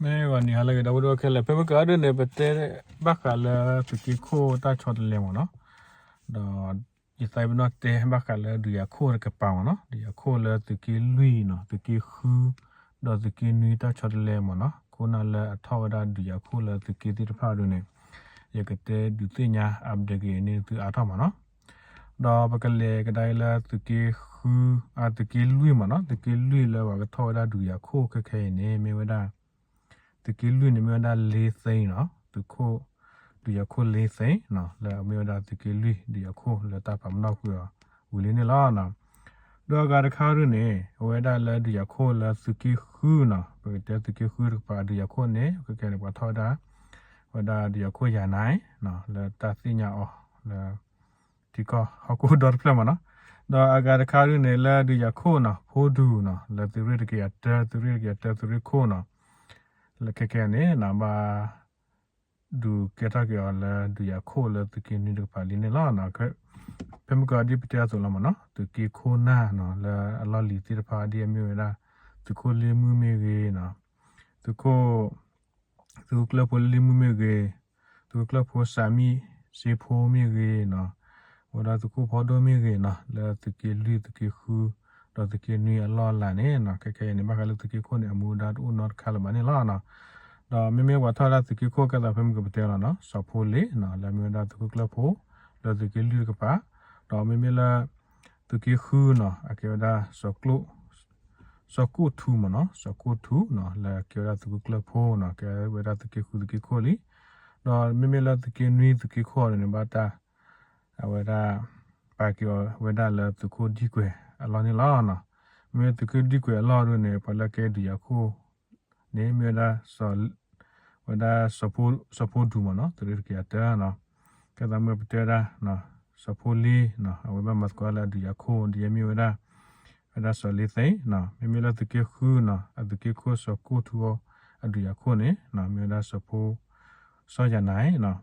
မ့ၢ်ဂီၤနံၤဟါလၢအဂ့ၤ ဒီပုၢ်ဝဲၢ်ခဲလၢာ်, ဖဲမုၢ်ကီၢ်ဒုန့ၣ် ပတဲဘၣ်ဃးလၢသုးက့ခိၣ်တၢ်ဆီတလဲမ့ၢ်နီၤ, ဒီး ယသးပ့ၤနီၣ်တဲဘၣ်ဃးလၢဒုးယၤခိၣ်တကပၤမ့ၢ်နီၤ, ဒုးယၤခိၣ်လၢသုးက့လွံၢ်နီၤ, သုးက့ဃု ဒီးသုးက့နွံတၢ်ဆီတလဲမ့ၢ်နီၤ, ခိၣ်နၢ်လၢအထီၣ်ဝဲဒၣ်ဒုးယၤခိၣ်လၢသုးက့သ့ၣ်တဖၣ်ဒုန့ၣ် ယကတဲဒုးသ့ၣ်ညါ update က့ၤန့ၢ်သုအါထီၣ်မ့ၢ်နီၤ. ဒီးပကလဲၤကဒါအံၤလၢသုးက့ဃု, အသုးက့လွံၢ်မ့ၢ်နီၤ, သုးက့လွံၢ်လၢပှၤကထီၣ်ဝဲဒၣ်ဒုးယၤခိၣ်ခဲခဲအံၤန့ၣ် မ့ၢ်ဝဲဒၣ် သုးက့လွံၢ်န့ၣ်မ့ၢ်ဝဲဒၣ်လ့သ့နီၤ, သုးခိၣ် ဒုးယၤခိၣ်လ့သ့နီၤ, လၢအမ့ၢ်ဝဲဒၣ်သုးက့လွံၢ်ဒုးယၤခိၣ်လၢတၢ်ပာ်ပနီၣ်ကွံာ်အီၤဝံၤလံန့ၣ်လီၤ. ဒီးအဂၤတခါဒုန့ၣ် အဝဲဒၣ်လၢဒုးယၤခိၣ်လၢသုးက့ဃုနီၤ, ပကတဲသုးက့ဃုတကပၤဒုးယၤခိၣ်န့ၣ် ခဲခဲန့ၣ် ပှၤထီၣ်ဝဲဒၣ် ဝဲဒၣ်ဒုးယၤခိၣ်ယၤနၤနီၤ, လၢတၢ်သ့ၣ်ညါအီၤလၢ ထံကီၢ်ဟီၣ်ခိၣ်ဒီတဖျၢၣ်မ့ၢ်နီၤ. ဒီးအဂၤတခါဒုန့ၣ် လၢဒုးယၤခိၣ်နီၤ, ဖိဒူနီၤ, လၢသုးရ့ၣ်တကယၤတၢ, သုးရ့ၣ်တကယၤတၢ သုးရ့ၣ်ခိၣ်နီၤ, လၢခဲခဲန့ၣ် ဘၣ်ဒုးကဲထီၣ်က့ၤအီၤလၢဒုးယၤခိၣ်လၢသုးက့နွံတကပၤလံန့ၣ်လီၤ. ဖဲမုၢ်ကီၢ်ဒ်ပတဲအသိးလီၤမ့ၢ်နီၤ, သုးက့ခိၣ်နၢ်နီၤ, လၢအလီၢ်လံၤသ့ၣ်တဖၣ်ဒ်အမ့ၢ်ဝဲဒၣ် သုးခိၣ်လ့မုၢ်မ့ၢ်ဂ့ၤနီၤ, သုးခိၣ် သုးခိၣ်ကျၢၢ်ဖိလ့မုၢ်မ့ၢ်ဂ့ၤ, သုးခိၣ်ကျၢၢ်ဖိစးမံစ့ဖိမ့ၢ်ဂ့ၤနီၤ, ဝဲဒၣ်သုးခိၣ်ဖီဒိၣ်မ့ၢ်ဂ့ၤနီၤ, လၢသုးက့လွံၢ် သုးက့ဃု ဒီးသုးက့နွံအလီၢ်အလၤန့ၣ်နီၤ, ခဲခဲအံၤန့ၣ် ဘၣ်ဃးလၢသုးက့ခိၣ်န့ၣ် အမူဒါတအိၣ်နီတခါလၢၤဘၣ်န့ၣ်လီၤ. ဒီးမ့မ့ၢ်ပှၤထီၣ်ဝဲဒၣ်သုးက့ခိၣ် ကဲသးဖဲမုၢ်ကပတဲလီၤနီၤ, စီၤဖိလ့နီၤ, လၢအမ့ၢ်ဝဲဒၣ်သုးခိၣ်ကျၢၢ်ဖိ လၢသုးက့လွံၢ်တကပၤ, ဒီးမ့မ့ၢ်လၢ သုးက့ဃုနီၤ, အကဲဝဲဒၣ် စီၤကိၣ်ထူမ့ၢ်နီၤ, စီၤကိၣ်ထူနီၤ, လၢကဲဝဲဒၣ်သုးခိၣ်ကျၢၢ်ဖိနီၤ, ကဲဝဲဒၣ်သုးက့ဃုသုးက့ခိၣ်လံ. ဒီးမ့မ့ၢ်လၢသုးက့နွံ သုးက့ခိၣ်န့ၣ် ဘၣ်တၢ် အဝဲဒၣ် ပာ်က့ၤအီၤဝဲဒၣ်လၢသုးခိၣ်ဒံကွဲၤအလီၢ်န့ၣ်လီၤ. မ့မ့ၢ်သုးခိၣ်ဒံကွဲၤအလီၢ်ဒုန့ၣ် ပှၤလၢကဲဒုးယၤခိၣ်န့ၣ် မ့ၢ်ဝဲဒၣ် ဝဲဒၣ် စီၤဖိဒူမ့ၢ်နီၤ, သုးရ့ၣ်တကယၤတၢနီၤ. ကဲသးမုၢ်ပတဲဝဲဒၣ် စီၤဖိလ့နီၤ, အဝဲဘၣ်မၤသကိးလၢအဒုးယၤခိၣ် ဒ်အမ့ၢ်ဝဲဒၣ် ဝဲဒၣ်စီၤလ့သ့နီၤ. မ့မ့ၢ်လၢသုးက့ဃုနီၤ, အသုးက့ခိၣ်စီၤကိၣ်ထူအဒုးယၤခိၣ်န့ၣ် မ့ၢ်ဝဲဒၣ်စီၤဖိ စီၤယၤနၤနီၤ,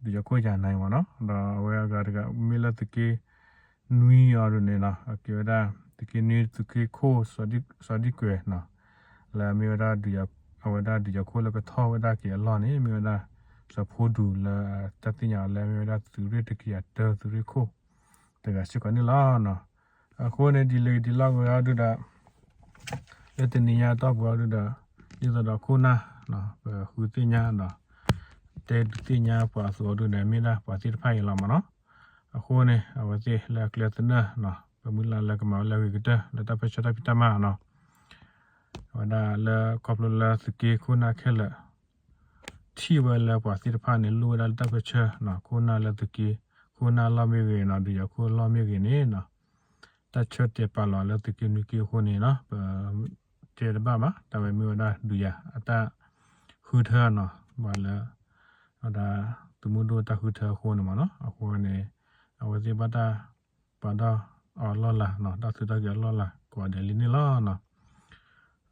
ဒုးယၤခိၣ်ယၤနၤမ့ၢ်နီၤ. ဒီးအဝဲအဂၤတဂၤ မ့မ့ၢ်လၢသုးက့နွံအီၤဒုန့ၣ်နီၤ, အကဲဝဲဒၣ် သုးက့နွံသုးက့ခိၣ် စီၤဒံကွဲၤနီၤ, လၢအမ့ၢ်ဝဲဒၣ် အဝဲဒၣ်ဒုးယၤခိၣ်လၢကထီၣ်ဝဲဒၣ်က့ၤအလီၢ်န့ၣ် မ့ၢ်ဝဲဒၣ် စီၤဖိဒူလၢတၢ်သ့ၣ်ညါအီၤလၢအမ့ၢ်ဝဲဒၣ်သုးရ့ၣ်တကယၤတၢသုးရ့ၣ်ခိၣ် တဂၤစ့ၢ်ကီးန့ၣ်လီၤ. အဃိန့ၣ် ဒ်လဲၣ်ဒ်လဲၣ်ဂ့ၤအီၤဒုဒီး လၢတနံၤညါအတီၢ်ပူၤအီၤဒုဒီး ဒ်သိးဒီးခိၣ်နၢ် ပဃုသ့ၣ်ညါဒီး တဲဒုးသ့ၣ်ညါပှၤအသိးအီၤဒုန့ၣ် မ့ၢ်ဒၣ်ပှၤသ့ၣ်တဖၣ်အံၤလီၤမ့ၢ်နီၤ. အဃိန့ၣ် အဝဲသ့ၣ်လၢအကျဲသနၢၣ် ပမုၢ်လၢ်လၢကမၤဝဲလၢအဂ့ၤကတၢၢ် လၢတၢ်ပၢဆှၢတၢ်ဖံးတၢ်မၤနီၤ. အဝဲဒၣ်လၢခီဖျိလၢသုးက့ခိၣ်နၢ်ခဲလၢာ် ထံၣ်ဝဲလၢပှၤသ့ၣ်တဖၣ်န့ၣ် လိၣ်ဝဲဒၣ်လၢတၢ်ပၢဆှၢ ခိၣ်နၢ်လၢသုးက့ ခိၣ်နၢ်အလီၢ်မ့ၢ်ဂ့ၤနီၤ ဒုးယၤခိၣ်အလီၢ်မ့ၢ်ဂ့ၤန့ၣ်နီၤ တၢ်ဆၢတဲာ်ပာ်လီၤလၢသုးက့နွံက့အဃိန့ၣ်နီၤ ပတဲတဘၣ်ဘၣ် တၢ်ဝဲမ့ၢ်ဝဲဒၣ်ဒုးယၤအတၢ်ဃုထၢနီၤ ဘၣ်လၢ ဝဲဒၣ် သုးမုၢ်ဒိၣ်တၢ်ဃုထၢအဃိန့ၣ်မ့ၢ်နီၤ အဃိန့ၣ် အဝဲသ့ၣ်ဘၣ်တၢ်ပာ်ဒီးအီၤအလီၢ်လၤ တၢ်သုးတၢ်က့ၤအလီၢ်လၤ ကိးဂၤဒဲးလံန့ၣ်လီၤ.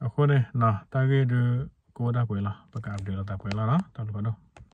အဃိန့ၣ် တၢ်ဂ့ၢ်ဒုး ကအိၣ်ဒၣ်ပှဲၤလီၤ ပက update လိာ်သးပှဲၤလီၤနီၤ တၢ်ဘျုးဖးဒိၣ်